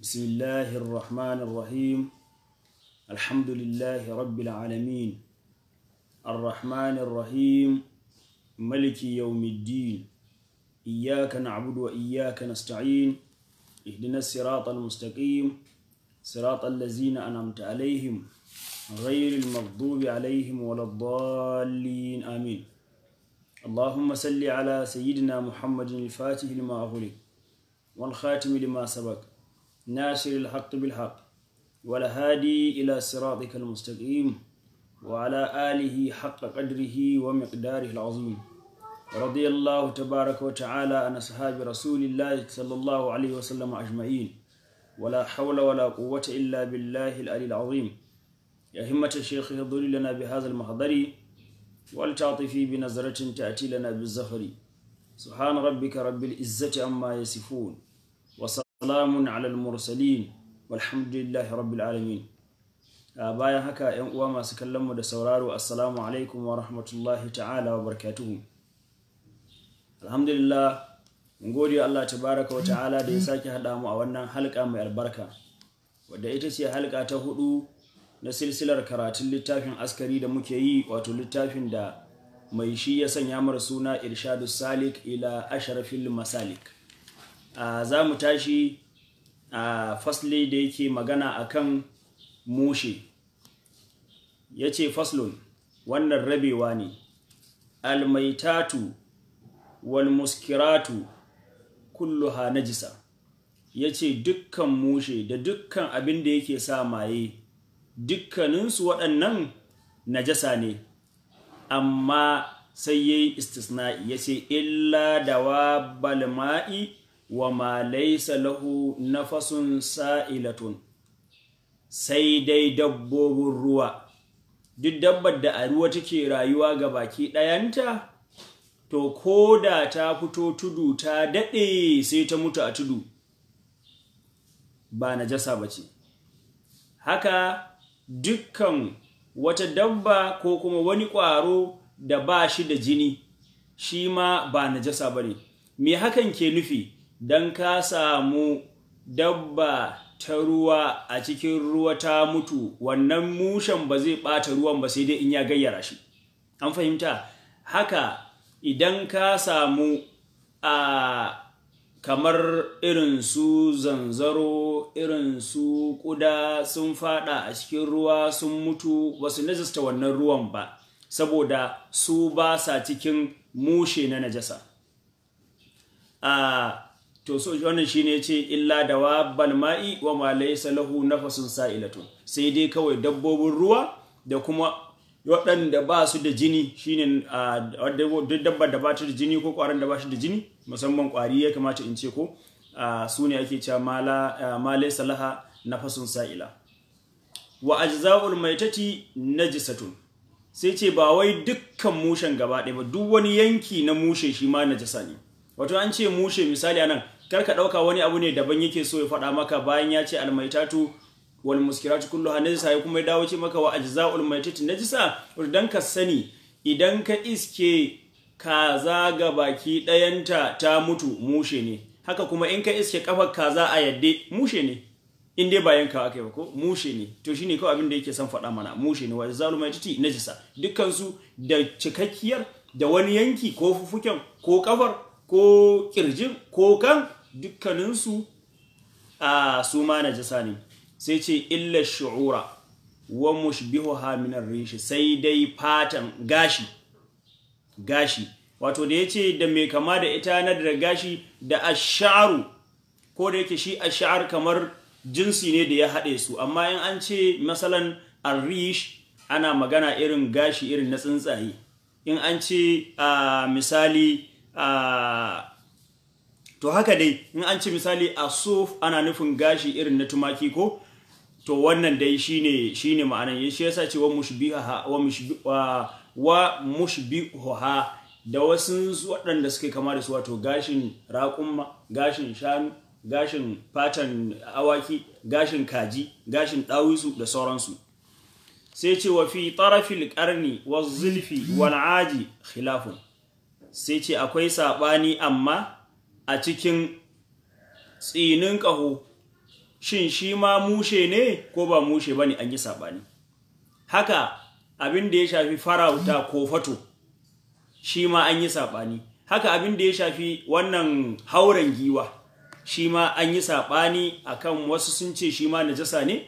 بسم الله الرحمن الرحيم. الحمد لله رب العالمين، الرحمن الرحيم، ملك يوم الدين، إياك نعبد وإياك نستعين، اهدنا الصراط المستقيم، صراط الذين أنعمت عليهم غير المغضوب عليهم ولا الضالين، آمين. اللهم صل على سيدنا محمد الفاتح لما أغلق والخاتم لما سبق، ناصر الحق بالحق، والهادي إلى صراطك المستقيم، وعلى آله حق قدره ومقداره العظيم. رضي الله تبارك وتعالى عن أصحاب رسول الله صلى الله عليه وسلم أجمعين، ولا حول ولا قوة إلا بالله العلي العظيم. يا همة الشيخ اهضري لنا بهذا المحضر، ولتعطفي بنظرة تأتي لنا بالزفر. سبحان ربك رب العزة عما يصفون، وسلام على المرسلين، والحمد لله رب العالمين. Bayan haka, ‘yan uwa masu kallon mu da sauraro, assalamu alaikum wa rahmatullahi ta'ala wa barakatuhu. Alhamdulillah, mun gode Allah tabaraka wa ta'ala da ya sake haɗa mu a wannan halka mai albarka, wadda ita ce halka ta hudu na silsilar karatun littafin Askari da muke yi, wato littafin da mai shi ya sanya mara suna Irshadu Salik ila Asharafil Masalik. Za mu tashi a fasli da yake magana akan mushe. Ya ce faslun, wannan rabewa ne. Almaitatu wal muskiratu kulluha najisa. Ya ce dukkan mushe da dukkan abin da yake sa maye, dukkaninsu waɗannan najasa ne. Amma sai yayi istisna'i, ya ce illa dawabal ma'i wa ma laysa lahu nafasun sa'ilatun. Sai dai dabbobin ruwa, duk dabbar da a ruwa take rayuwa ga baki ɗayanta, to ko da ta fito tudu ta daɗe sai ta mutu a tudu, ba najasa ba ce. Haka dukkan wata dabba ko kuma wani ƙwaro da ba shi da jini, shi ma ba najasa ba ne. Me hakan ke nufi? Don ka samu dabba ta ruwa a cikin ruwa ta mutu, wannan mushen ba zai ɓata ruwan ba, sai dai in ya gayyara shi. An fahimta? Haka idan ka samu a kamar irin su zanzaro, irin su ƙuda sun fada a cikin ruwa sun mutu, ba su najasta wannan ruwan ba, saboda su ba sa cikin mushe na najasa. To so wannan shine yace illa dawabal ma'i wa ma laysa lahu nafasun sa'ilatun. Sai dai kawai dabbobin ruwa da kuma waɗanda ba su da jini, shine duk dabbar da ba ta da jini ko ƙwaron da ba shi da jini, musamman ƙwari ya kamata in ce ko, su ne ake cewa ma laysa laha nafasun sa'ila. Wa ajza'ul maitati najisatun. Sai ce ba wai dukkan mushen gaba ɗaya ba, duk wani yanki na mushe shi ma najasa ne. Wato an ce mushe misali anan, kar ka ɗauka wani abu ne daban yake so ya faɗa maka bayan ya ce almaitatu wal muskiratu kulluha najisa, ya kuma ya dawo ce maka wa ajza'ul maitati najisa. Dan ka sani, idan ka iske kaza ga baki ɗayanta ta mutu, mushe ne. Haka kuma in ka iske kafar kaza a yadde, mushe ne. In dai ba yanka aka yi ba ko, mushe ne. To shine kawai abin da yake son faɗa mana, mushe ne. Wa ajza'ul maitati najisa, dukkan su da cikakkiyar da wani yanki ko fufuken ko kafar ko kirjin ko kan, dukkaninsu a su ma najasa ne. Sai ce illa shu'ura wa mushbihuha min ar-rish, sai dai fatan gashi. Gashi wato da yace da mai kama da ita na da gashi da ash-sha'ru, ko da yake shi ash-sha'r kamar jinsi ne da ya haɗe su, amma in an ce masalan ar-rish ana magana irin gashi irin na tsuntsaye. In an ce misali to haka dai in an ce misali asuf ana nufin gashi irin na tumaki ko, to wannan dai shine ma'anan. Shi yasa ce wa mushbiha wa mushbihuha da wasu waɗanda suke kama da su, wato gashin raƙumma, gashin shanu, gashin fatan awaki, gashin kaji, gashin ɗawisu da sauransu. Sai ce wa fi tarafil qarni wa zulfi wal aji khilafun. Sai ce akwai saɓani amma a cikin tsinin ƙaho Shin shi ma mushe ne ko ba mushe bane? An yi saɓani. Haka abin da ya shafi farauta ko fato, shi ma an yi saɓani. Haka abin da ya shafi wannan hauren giwa, shi ma an yi saɓani akan wasu sun ce shi ma najasa ne,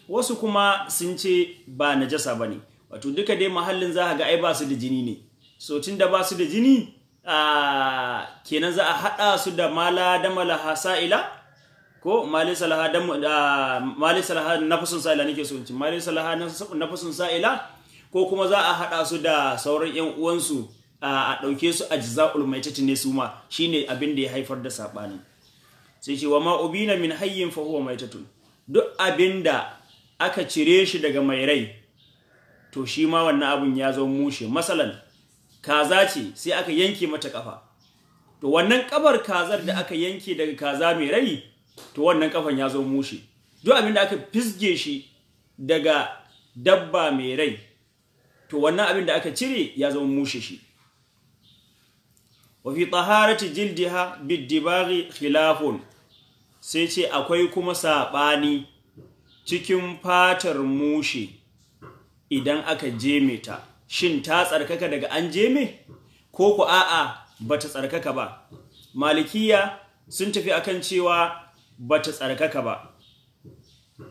wasu kuma sun ce ba najasa ba ne. Wato duka dai mahallin za a ga ai ba su da jini ne. So tun da ba su da jini, kenan za a haɗa su da mala da malaha sa'ila ko mali salaha nafasun sa'ila nake so in ce mali salaha nafasun sa'ila, ko kuma za a haɗa su da sauran ƴan uwansu a ɗauke su ajza'ul maitati ne su ma, shine abin da ya haifar da saɓani. Sai ce wa ma ubina min hayyin fa huwa maitatun, duk abin da aka cire shi daga mai rai to shi ma wannan abun ya zo mushe. Masalan kaza ce sai aka yanke mata kafa, to wannan kafar kazar da aka yanke daga kaza mai rai, to wannan kafan ya zo mushe. Duk abin da aka fisge shi daga dabba mai rai, to wannan abin da aka cire ya zama mushe shi. Wa fi taharati jildiha bidibaghi khilafun, sai ce akwai kuma saɓani cikin fatar mushe idan aka jeme ta, shin ta tsarkaka daga an jeme ko ku a'a bata tsarkaka ba? Malikiya sun tafi akan cewa bata tsarkaka ba,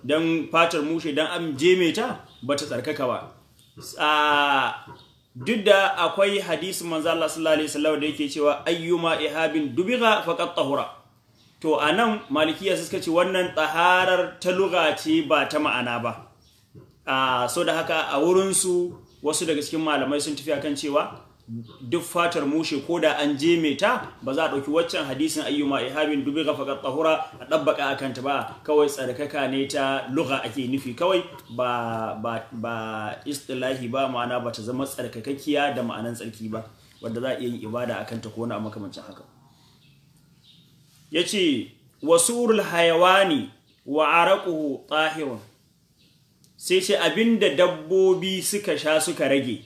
dan fatar mushe dan an jeme ta bata tsarkaka ba. Duk da akwai hadisin manzo Allah sallallahu alaihi wasallam da yake cewa ayyuma ihabin dubiga faqad tahura. To anan malikiya suka ce wannan taharar ta lugha ce ba ta ma'ana ba. So da haka a wurin su wasu daga cikin malamai sun tafi akan cewa duk fatar mushe ko da an jeme ta ba za a ɗauki waccan hadisin ayyuma ihabin dubiga faqad tahura a ɗabbaka akan ta ba, kawai tsarkaka ne ta lugha ake nufi kawai, ba ba ba istilahi ba, ma'ana ba ta zama tsarkakakkiya da ma'anan tsarki ba wanda za a iya yin ibada akan ta ko wani abu makamancin haka. Yace wasurul hayawani wa araquhu tahirun, sai ce abinda dabbobi suka sha suka rage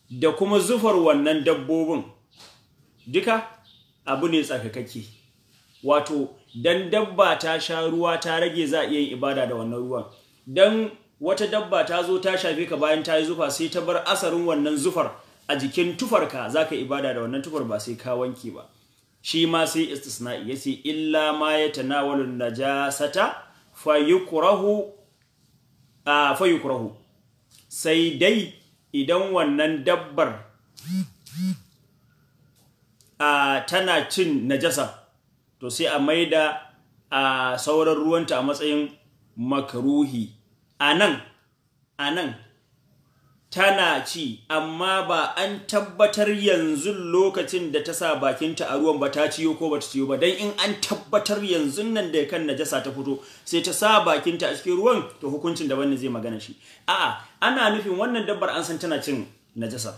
da kuma zufar wannan dabbobin duka abu ne tsarkakakke. Wato dan dabba ta sha ruwa ta rage za a iya yin ibada da wannan ruwan. Dan wata dabba ta zo ta shafe ka bayan ta yi zufa sai ta bar asarin wannan zufar a jikin tufarka, za ka ibada da wannan tufar ba sai ka wanke ba. Shi ma sai istisna'i, yace illa ma yatanawalu najasata fayukrahu fayukrahu, sai dai idan wannan dabbar tana cin najasa to sai a maida a sauran ruwanta a matsayin makruhi. Anan tana ci amma ba an tabbatar yanzu lokacin da ta sa bakinta a ruwan ba ta ciyo ko ba ta ciyo ba, dan in an tabbatar yanzu nan da kan najasa ta fito sai ta sa bakinta a cikin ruwan to hukuncin daban ne zai magana shi. A'a, ana nufin wannan dabbar an san tana cin najasa,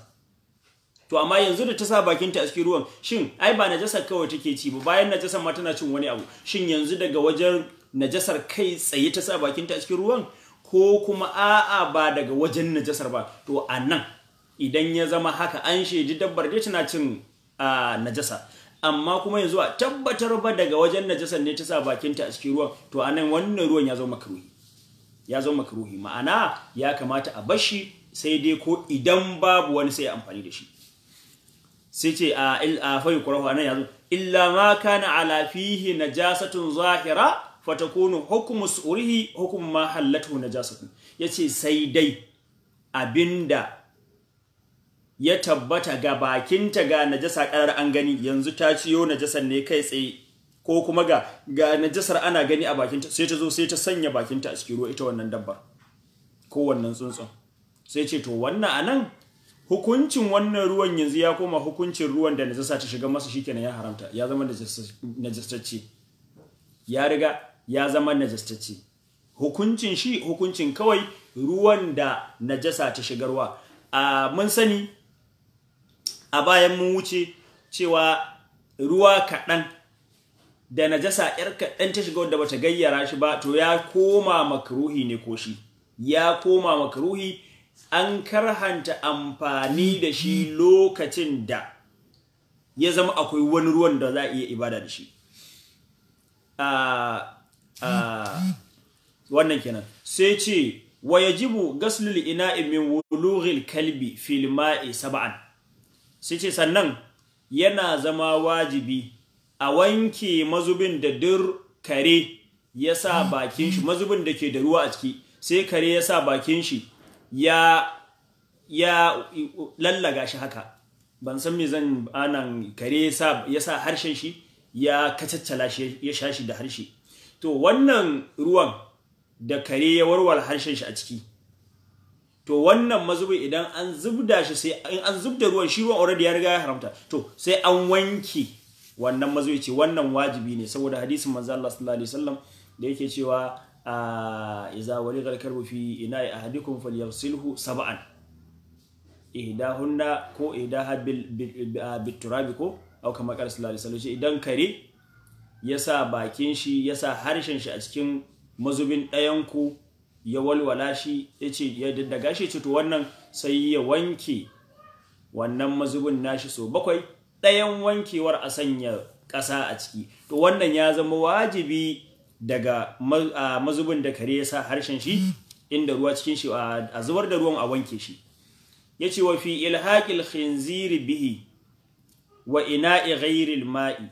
to amma yanzu da ta sa bakinta a cikin ruwan, shin ai ba najasar kawai take ci ba, bayan najasar ma tana cin wani abu, shin yanzu daga wajen najasar kai tsaye ta sa bakinta a cikin ruwan ko kuma a'a ba daga wajen najasar ba? To anan idan ya zama haka an shaidi dabbar dai tana cin najasa, amma kuma yanzu a tabbatar ba daga wajen najasar ne ta sa bakinta a cikin ruwan, to anan wannan ruwan ya zama makruhi, ya zama makruhi, ma'ana ya kamata a bashi sai dai ko idan babu wani sai amfani da shi. Sai ce a fa yukrahu anan yazo illa ma kana ala fihi najasatun zahira fatakunu hukmu su'urihi hukmu ma hallatu najasatun. Yace sai dai abinda ya tabbata ga bakinta ga najasa karar an gani, yanzu ta ciyo najasar ne kai tsaye, ko kuma ga najasar ana gani a bakinta, sai ta zo sai ta sanya bakinta a cikin ruwa ita wannan dabbar ko wannan tsuntsun, sai ce to wannan anan hukuncin wannan ruwan yanzu ya koma hukuncin ruwan da najasa ta shiga masa, shikenan ya haramta, ya zama najasacce, ya riga ya zama najasacce. Hukuncin shi hukuncin kawai ruwan da najasa ta shigarwa. Mun sani a bayan mun wuce cewa ruwa kaɗan da najasa ‘yar kaɗan ta shiga wadda bata gayyara shi ba, to ya koma makruhi ne ko shi ya koma makruhi, an karhanta amfani da shi lokacin da ya zama akwai wani ruwan da za a iya ibada da shi. Wannan kenan. Sai ce wa yajibu ghaslul ina'i min wulughil kalbi fil ma'i sab'an. Sai ce sannan yana zama wajibi a wanke mazubin da dur kare ya sa bakin shi, mazubin da ke da ruwa a ciki, sai kare ya sa bakin shi ya lallaga shi haka. Ban san me zan anan, kare ya sa harshen shi ya kacaccala shi, ya sha shi da harshe. To wannan ruwan da kare ya warware harshen shi a ciki, to wannan mazubi idan an zubda shi, sai in an zubda ruwan, shi ruwan already ya riga ya haramta, to sai an wanke wannan mazubi. Ce wannan wajibi ne saboda hadisin manzo Allah sallallahu alaihi wasallam da yake cewa iza waligha al-kalbu fi ina'i ahadikum falyaghsilhu sab'an ihdahunna ko ihdaha bil turabi ko au kama qala sallallahu alaihi wasallam. Idan kare ya sa bakin shi, ya sa harshen shi a cikin mazubin ɗayan ku, ya walwala shi, yace ya daddaga shi, ce to wannan sai ya wanke wannan mazubin nashi so 7, ɗayan wankewar a sanya ƙasa a ciki. To wannan ya zama wajibi daga mazubin da kare ya sa harshen shi inda ruwa cikin shi, a zubar da ruwan a wanke shi. Yace wa fi ilhaqil khinziri bihi wa ina'i ghayril ma'i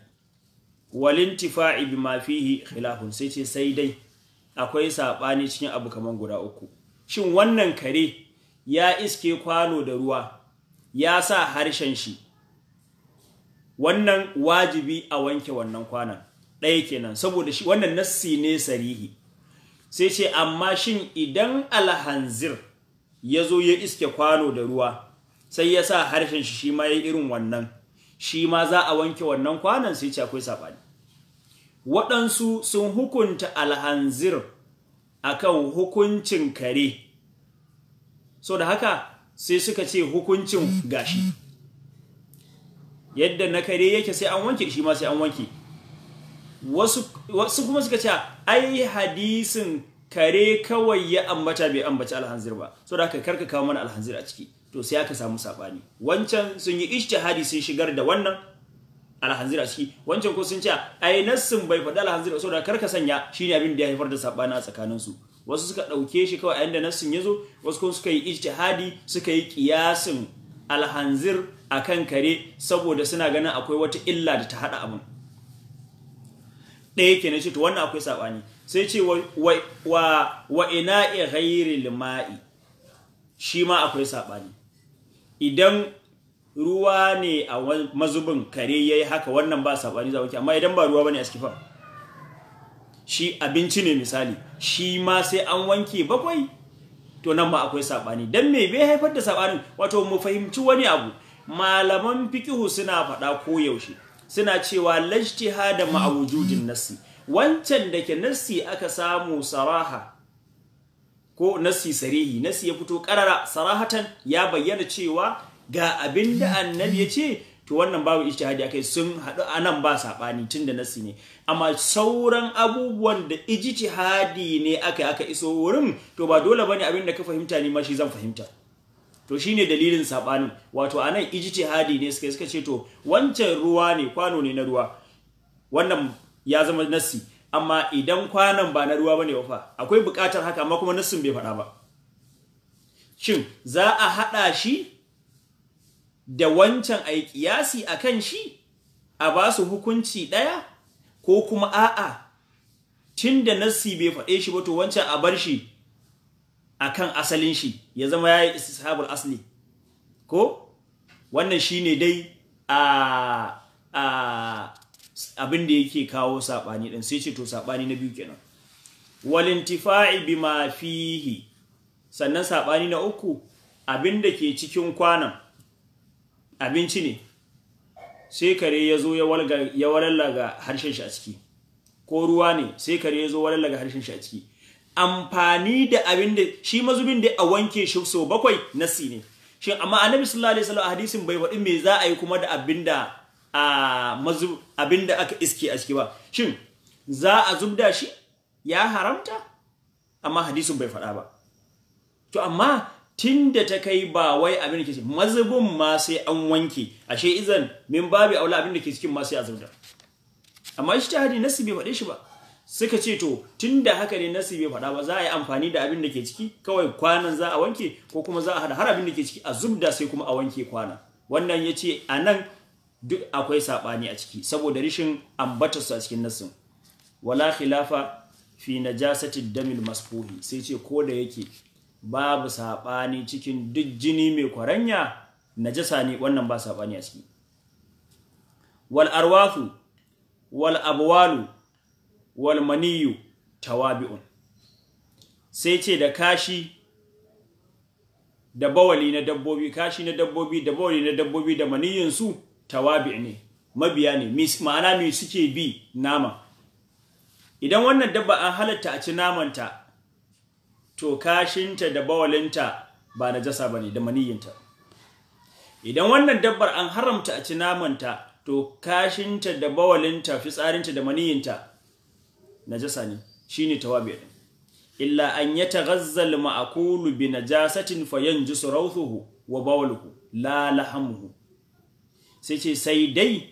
wal intifa'i bima fihi khilafun. Sai ce sai dai akwai sabani cikin abu kaman guda 3. Shin wannan kare ya iske kwano da ruwa ya sa harshen shi, wannan wajibi a wanke wannan kwanan, ɗaya kenan, saboda shi wannan nassi ne sarihi. Sai ce amma shin idan alhanzir ya zo ya iske kwano da ruwa sai ya sa harshen shi, shi ma ya irin wannan, shi ma za a wanke wannan kwanan? Sai ce akwai saɓani. Waɗansu sun hukunta alhanzir akan hukuncin kare, so da haka sai suka ce hukuncin gashi yadda na kare yake sai an wanke, shi ma sai an wanke. Wasu kuma suka ce ai hadisin kare kawai ya ambata, bai ambaci alhanzir ba, so da haka karka kawo mana alhanzir a ciki. To sai aka samu sabani. Wancan sun yi ijtihadi sun shigar da wannan alhanzir a ciki, wancan ko sun ce ai nassin bai faɗi alhanzir, so da karka sanya. Shine abin da ya haifar da sabani a tsakanin su. Wasu suka ɗauke shi kawai a inda nassin ya zo, wasu kuma suka yi ijtihadi suka yi kiyasin alhanzir akan kare saboda suna ganin akwai wata illa da ta haɗa abin. Ɗaya kenan, ce to wannan akwai saɓani. Sai ce wa ina'i ghairil ma'i, shi ma akwai saɓani. Idan ruwa ne a mazubin kare yayi haka, wannan ba saɓani za wanke. Amma idan ba ruwa bane a ciki fa, shi abinci ne misali, shi ma sai an wanke 7. To nan ma akwai saɓani. Dan me bai haifar da saɓanin? Wato mu fahimci wani abu, malaman fiqhu suna faɗa koyaushe, suna cewa lajtihada ma'a wujudin nassi. Wancan da ke nassi aka samu saraha ko nassi sarihi, nassi ya fito karara sarahatan ya bayyana cewa ga abin da annabi ya ce, to wannan babu ijtihadi akai, sun haɗu anan ba saɓani tunda nassi ne. Amma sauran abubuwan da ijtihadi ne aka iso wurin, to ba dole bane abin da ka fahimta ni ma shi zan fahimta. To shine dalilin sabanin. Wato anan ijtihadi ne suka ce to wancan ruwa ne, kwano ne na ruwa, wannan ya zama nassi. Amma idan kwanon ba na ruwa bane wafa, akwai buƙatar haka, amma kuma nassin bai faɗa ba. Shin za a haɗa shi da wancan ayi kiyasi akan shi a ba su hukunci ɗaya, ko kuma a'a tunda nassi bai faɗe shi ba, to wancan a bar shi akan asalin shi ya zama yayi istishabul asli ko? Wannan shine dai a abin da yake kawo sabani din. Sai ce to sabani na biyu kenan, wal intifa'i bima fihi. Sannan sabani na uku, abin da ke cikin kwanan abinci ne, sai kare ya zo ya walallaga harshen shi a ciki, ko ruwa ne sai kare ya zo walallaga harshen shi a ciki. Amfani da abin da shi mazubin da a wanke shi so 7 nasi ne. Shin amma annabi sallallahu alaihi wasallam hadisin bai faɗi me za a yi kuma da abin da abin da aka iske a ciki ba. Shin za a zubda shi ya haramta? Amma hadisin bai faɗa ba. To amma tunda ta kai ba wai abin da ke cikin mazubin ma sai an wanke, ashe izan min babi aula abin da ke cikin ma sai a zubda. Amma shi ta hadi nasi bai faɗe shi ba. Suka ce to tunda haka ne nasi bai faɗa ba, za a yi amfani da abin da ke ciki kawai, kwanan za a wanke ko kuma za a hada har abin da ke ciki a zubda sai kuma a wanke kwana. Wannan ya ce a nan duk akwai saɓani a ciki saboda rishin ambatarsu a cikin nassin. Wala khilafa fi najasati damil masfuhi, sai ce ko da yake babu saɓani cikin duk jini mai kwaranya najasa ne, wannan ba saɓani a ciki. Wal arwathu wal abwalu wal maniyu tawabi'un, sai ce da kashi da bawali na dabbobi, kashi na dabbobi da bawali na dabbobi da maniyin su tawabi' ne, mabiya ne, ma'ana me suke bi? Nama. Idan wannan dabba an halatta a ci namanta, to kashinta da bawalinta ba najasa bane, da maniyinta. Idan wannan dabbar an haramta a ci namanta, to kashinta da bawalinta, fitsarinta da maniyinta najasa ne, shine tawabi din. Illa an yataghazzal ma'kulu bi najasatin fayanjisu rawthuhu wa bawluhu la lahamuhu. Sai ce sai dai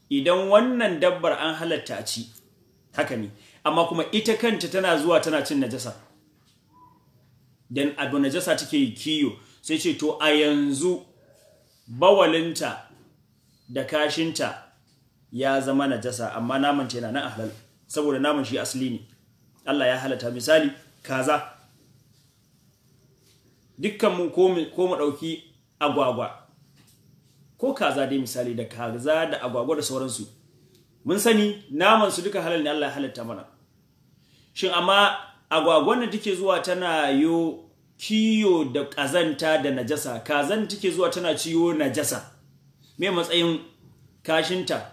idan wannan dabbar an halatta a ci, haka ne, amma kuma ita kanta tana zuwa tana cin najasa, dan abu najasa take kiyo, sai ce to a yanzu bawalinta da kashinta ya zama najasa, amma namanta yana nan halal, saboda naman shi asali ne, Allah ya halatta. Misali kaza, dukkan mu ko mu dauki agwagwa ko kaza dai, misali da kaza da agwagwa da sauransu, mun sani naman su duka halal ne, Allah ya halatta mana. Shin amma agwagwan da take zuwa tana yo kiyo da kazanta da najasa, kazan take zuwa tana ciyo najasa, me matsayin kashinta?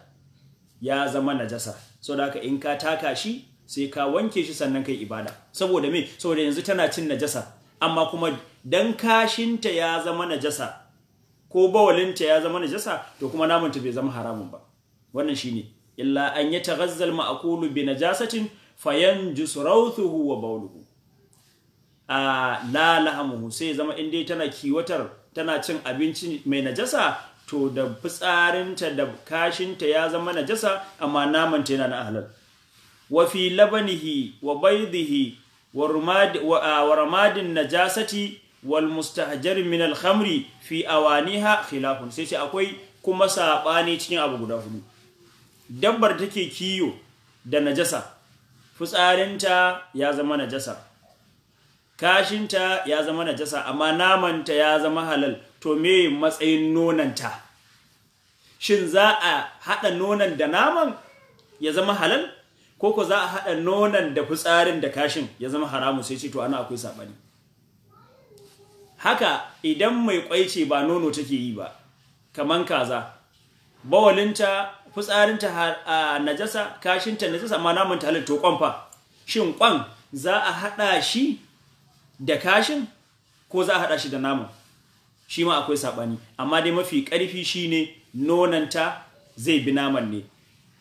Ya zama najasa. Saboda haka in ka taka shi sai ka wanke shi sannan kai ibada. Saboda me? Saboda yanzu tana cin najasa, amma kuma dan kashinta ya zama najasa ko bawalinta ya zama najasa, to kuma namanta bai zama haramun ba. Wannan shine illa an yataghazzal ma'kulu bi najasatin fayanjus rawthuhu wa bawluhu a la lahamuhu. Sai zama in dai tana kiwatar, tana cin abinci mai najasa, to da fitsarinta da kashinta ya zama najasa, amma namanta yana na halal. Wa fi labanihi wa baydihi wa ramadin najasati wal mustahjar min al khamri fi awaniha khilafun. Sai ce akwai kuma sabani cikin abu guda hudu. Dabbar take kiyo da najasa, fitsarinta ya zama najasa, kashinta ya zama najasa, amma namanta ya zama halal. To me matsayin nonanta? Shin za a haɗa nonan da naman ya zama halal, ko ko za a haɗa nonan da fitsarin da kashin ya zama haramu? Sai ce to ana akwai saɓani. Haka idan mai kwai ce ba nono take yi ba, kaman kaza, bawalinta, fitsarinta a najasa, kashinta najasa, amma namanta halal. To kwan fa, shin kwan za a haɗa shi da kashin ko za a haɗa shi da naman? Shi ma akwai saɓani, amma dai mafi ƙarfi shine nonanta zai bi naman ne,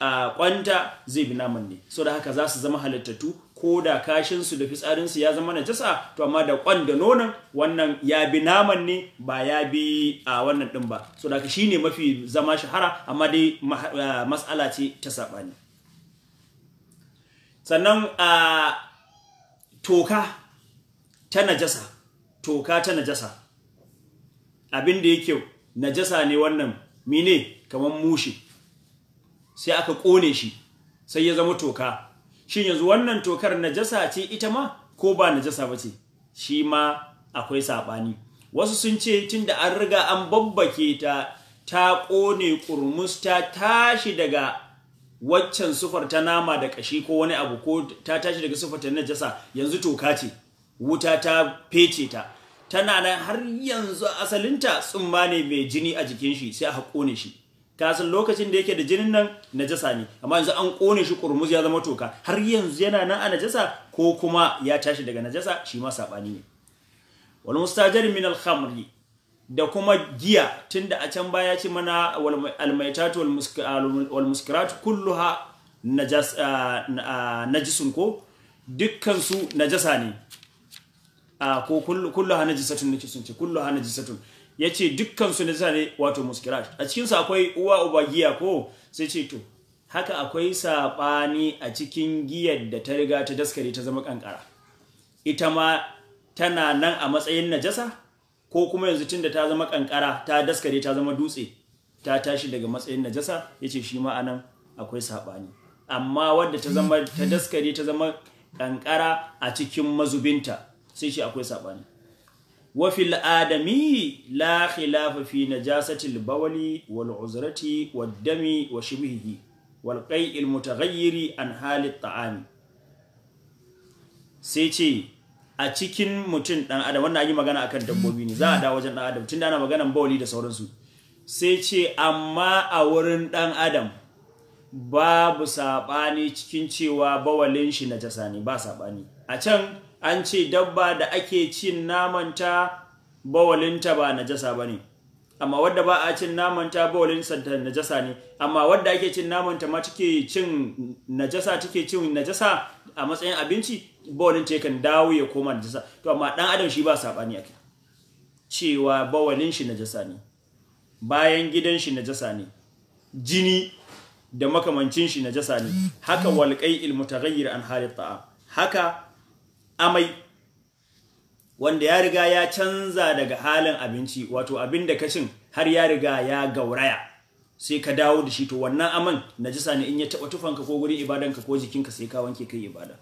a kwanta zai bi naman ne. So da haka za su zama halittattu, ko da kashinsu da fitsarinsu ya zama najasa, to amma da kwan da nonon wannan ya bi naman ne, ba ya bi a wannan ɗin ba. So da haka shine mafi zama shahara, amma dai mas'ala ce ta saɓani. Sannan a toka ta najasa, toka ta najasa, abin da yake najasa ne wannan mine, kamar mushi, sai aka kone shi sai ya zama toka. Shin yanzu wannan tokar najasa ce ita ma ko ba najasa ba ce? Shi ma akwai saɓani. Wasu sun ce tunda an riga an babbake ta, ta kone kurmus, ta tashi daga waccan sufar ta nama da kashi ko wani abu, ko ta tashi daga sufar ta najasa, yanzu toka ce, wuta ta fece ta, tana nan har yanzu asalinta tsumma ne mai jini a jikin shi, sai aka kone shi. Kasan lokacin da yake da jinin nan najasa ne, amma yanzu an kone shi kurmus ya zama toka, har yanzu yana nan a najasa ko kuma ya tashi daga najasa? Shi ma sabani ne. Wal mustajir min al khamri, da kuma giya, tunda a can baya ce mana al maitatu wal muskirat kulluha najas, najisun, ko dukkan su najasa ne, ko kulluha najisatun, nake sun ce kulluha najisatun, yace dukkan su najasa ne, wato muskirat a cikin su akwai uwa uba giya ko. Sai ce to Haka akwai saɓani a cikin giyar da ta riga ta daskare ta zama kankara, ita ma tana nan a matsayin najasa, ko kuma yanzu tunda ta zama kankara ta daskare ta zama dutse ta tashi daga matsayin najasa, yace shi ma anan akwai saɓani. Amma wadda ta zama ta daskare ta zama kankara a cikin mazubinta, sai shi akwai saɓani. Wa fil adami la khilafa fi najasati al-bawli wal uzrati wad dami wa shibhihi wal qai'il mutaghayyiri an hali at-ta'ami. Sai ce a cikin mutum dan adam, wannan an yi magana akan dabbobi ne, za a dawo wajen dan adam tunda ana maganan bawli da sauransu. Sai ce amma a wurin dan adam babu saɓani cikin cewa bawalin shi najasa ne, ba saɓani. A can an ce dabba da ake cin namanta bawalinta ba najasa ba ne, amma wadda ba a cin namanta bawalinsa ta najasa ne, amma wadda ake cin namanta ma take cin najasa, take cin najasa a matsayin abinci, bawalinta yakan dawo ya koma najasa. To amma dan adam shi ba saɓani ake cewa bawalin shi najasa ne, bayan gidan shi najasa ne, jini da makamancin shi najasa ne. Haka walqai'il mutaghayyir an halit ta'am, haka amai wanda ya riga ya canza daga halin abinci, wato abin da ka cin har ya riga ya gauraya sai ka dawo da shi, to wannan aman najasa ne, in ya taba tufanka ko gurin ibadanka ko jikinka sai ka wanke kai ibada.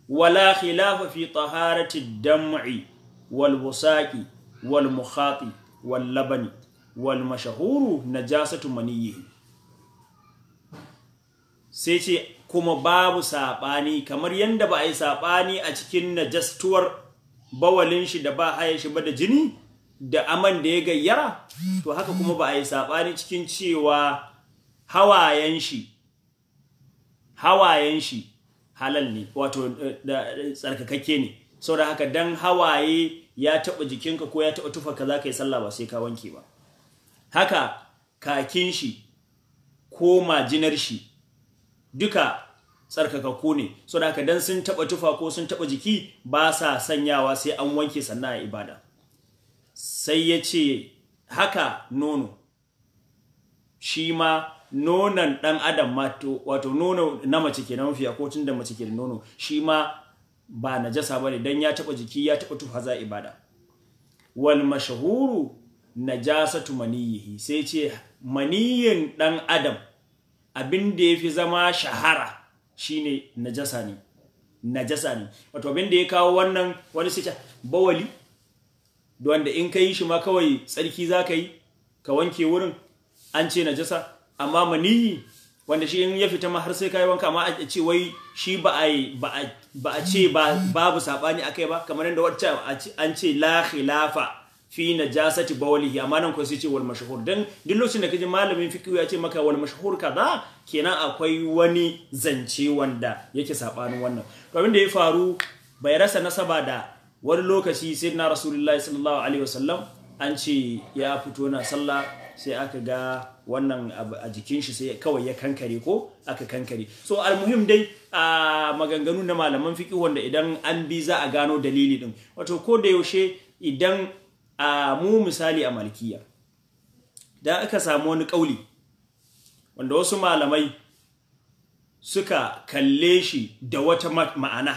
Wala khilafa fi taharati dam'i wal busaqi wal mukhati wal labani wal mashahuru najasatu maniyyihi. Sai ce kuma babu saɓani, kamar yadda ba a yi saɓani a cikin najastuwar bawalin shi da ba haye shi ba da jini da aman da ya gayyara, to haka kuma ba a yi saɓani cikin cewa hawayen shi halal ne, wato tsarkakakke ne. Saboda haka dan hawaye ya taɓa jikinka ko ya taɓa tufarka za ka yi sallah ba sai ka wanke ba. Haka kakin shi ko majinar shi duka tsarkakakku ne, so da haka dan sun taba tufa ko sun taba jiki ba sa sanyawa sai an wanke sannan a ibada. Sai ya ce haka nono, shi ma nonon dan adam wato nono na mace kenan mafiya, ko tun da mace ke da nono, shi ma ba najasa bane dan ya taba jiki ya taba tufa za ibada. Wal mashhuru najasatu maniyihi, sai ce maniyin dan adam abin da yafi zama shahara shine najasa ne, najasa ne. Wato abin da ya kawo wannan wani sai ce bawali, wanda in ka yi shi ma kawai tsarki za ka yi ka wanke wurin, an ce najasa. Amma maniyi wanda shi in ya fita ma har sai ka yi wanka, amma a ce wai shi ba a ce babu saɓani akai ba, kamar yadda wacce an ce la khilafa fi najasati bawlihi, amma nan ko sai ce wal mashhur. Dan duk lokacin da kaji malamin fiqh ya ce maka wal mashhur kaza, kenan akwai wani zance wanda yake sabanin wannan. To abin da ya faru bai rasa nasaba da wani lokaci sayyidina Rasulullahi sallallahu alaihi wasallam an ce ya fito na sallah, sai aka ga wannan a jikin shi sai kawai ya kankare ko aka kankare. So almuhim dai a maganganu na malaman fiqh wanda idan an bi za a gano dalili din. Wato ko da yaushe idan a mu misali a malikiya da aka samu wani kauli wanda wasu malamai suka kalle shi da wata ma'ana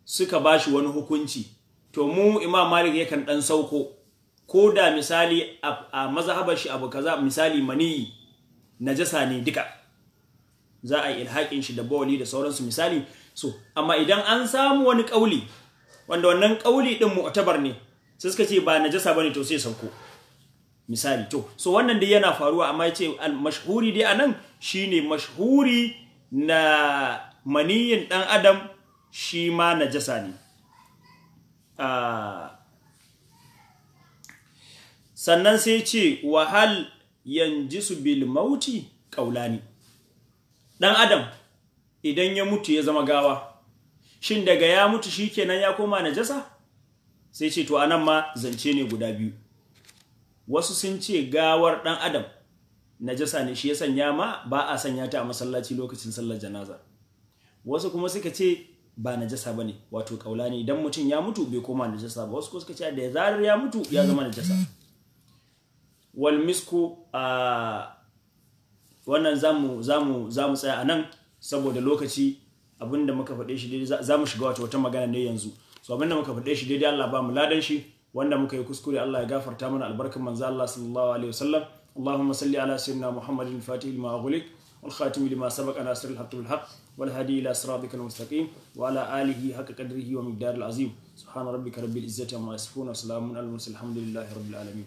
suka bashi wani hukunci, to mu Imam Malik yakan dan sauko ko da misali a mazhabar shi abu kaza, misali maniyi najasa ne duka za a yi ilhaƙin shi da bawali da sauransu misali. So amma idan an samu wani kauli wanda wannan kauli din mu'tabar ne, sai suka ce ba najasa bane, to sai sauko misali. To so wannan dai yana faruwa, amma yace al mashhuri dai anan shine mashhuri na maniyin dan adam shi ma najasa ne. Sannan sai ce wahal yanjisu bil mauti qaulani. Dan adam idan ya mutu ya zama gawa, shin daga ya mutu shikenan ya koma najasa? Sai ce to anan ma zance ne guda biyu. Wasu sun ce gawar dan adam najasa ne, shi ya sanya ma ba a sanya ta a masallaci lokacin sallar janaza. Wasu kuma suka ce ba najasa bane, wato kaulani, idan mutum ya mutu bai koma najasa ba. Wasu kuma suka ce da zarar ya mutu ya zama najasa. Wal misku Wannan zamu tsaya anan saboda lokaci. Abinda muka faɗe shi daidai, zamu shiga wata magana ne yanzu. So abinda muka faɗe shi daidai, Allah ba mu ladan shi. Wanda muka yi kuskure, Allah ya gafarta mana, albarkan manzo Allah sallallahu alaihi wasallam. Allahumma salli ala sayyidina Muhammadin al-Fatih lima ughliq wal khatim lima sabaqa nasir al-haqq bil haqq wal hadi ila siratikal mustaqim wa ala alihi haqqa qadrihi wa miqdaril azim. Subhana rabbika rabbil izzati amma yasifun wa salamun alal mursalin, alhamdulillahi rabbil alamin.